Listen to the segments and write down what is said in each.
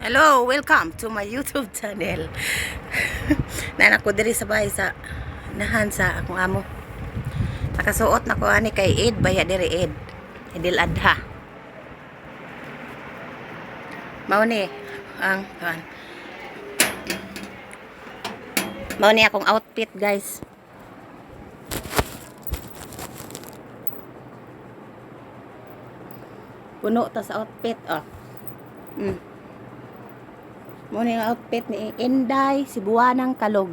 Hello, welcome to my YouTube channel. Naa ko diri sa bahay sa nahan sa akong amo. Nakasuot na ko ani kay Eid baya diri Eid. Idil Adha. Mao ni ang kuan. Mao ni akong outfit, guys. Puno ta sa outfit, oh. Mao ni ang outfit ni Inday Cebuanang Kalog.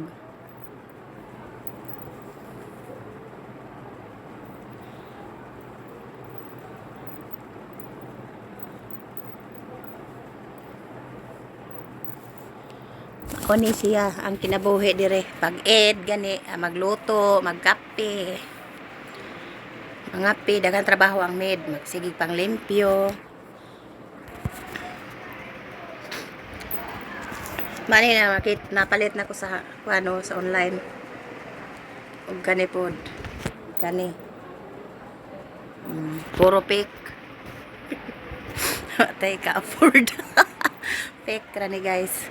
Ako ni siya ang kinabuhi dire. Pag Eid gani, magluto, magkape. Mangape, daghang trabaho ang maid, magsigig pang limpyo. Mani na makit napalit na ko sa ano sa online. Og kani pod. Kani. Puro fake. Tay ka afford. Fake ra ni, guys.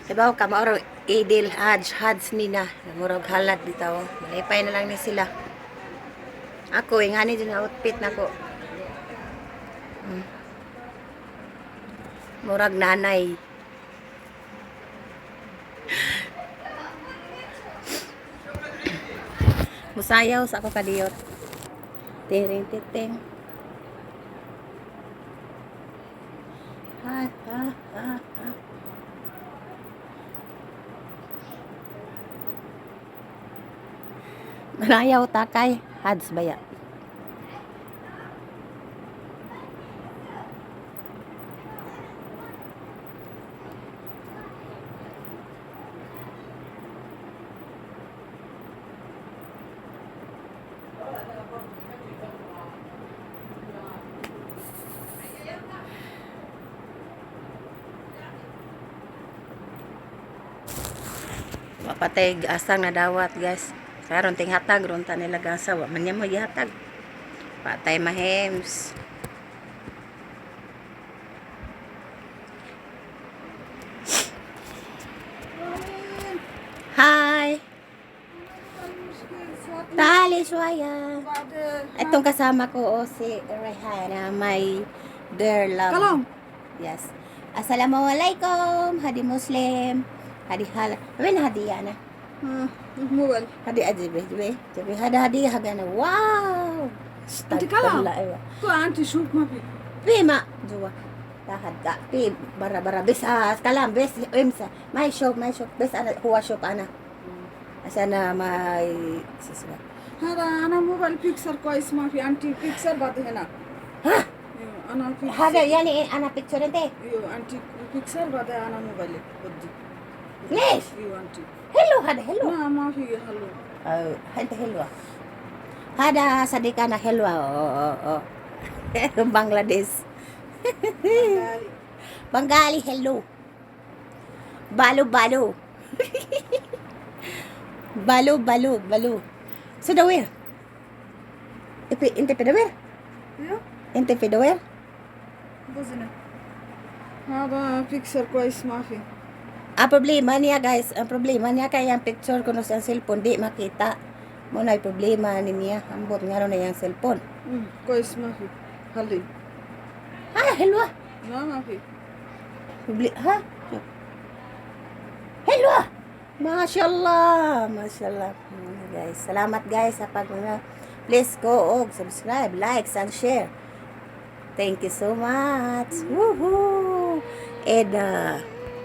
Diba ka mauro Idil Hajj Hajj ni na murag halad bitaw. Malipay na lang ni sila. Ako ingani din ang outfit nako. Murag nanay. Musayaw sa ako kadiyot. Tiring titing. Ha ha ha ha. Manayaw takay. Hads baya. Wapatay asang nadawat, guys. Karon ting hatag ron ta nila gasa, wa man niya mo gihatag. Patay mahems. Hi. تعالي شوية. Itong kasama ko, oh, si Rehana, my dear love. كلام. Yes. Assalamualaikum. هادي مسلم. هادي هلا. وين هدية أنا؟ موبايل. هدي أجيبه جيبه جيبه هذا هدية حقنا، wow. أنت كلام. لا، أيوة. انت شوف ما في. في ما جوا لا حد في برا برا بس كلام بس امسى ما يشوف ما يشوف بس انا هو شوف انا عشان ما شو اسمه. هذا انا موبايل picture كويس ما في، انت picture بعد هنا. ها. ايوه، انا picture. هذا يعني انا picture انت. ايوه، انت picture بعد انا موبايل بدي. ليش؟ ايوه، انت. حلو، هذا حلو. لا، ما في حلو. أو انت حلوة، هذا صديق انا حلوة، أوه، أوه. بنغلاديش. بنغالي حلو، بالو بالو بالو بالو بالو سدوير انت في ايوه. انت في دوير. بزنة هذا picture كويس ما في. Ang problema niya, guys, ang problema niya kay ang picture ko sa cellphone di makita. Mo na problema ni niya. Ambot nga na yung cellphone. كويس ما في، خلي. Ah, حلوة. لا، ما في. ها؟ حلوة. ما شاء الله, ما شاء الله. Guys, salamat, guys, sa pag mga please go og subscribe, likes and share. Thank you so much. Woohoo! And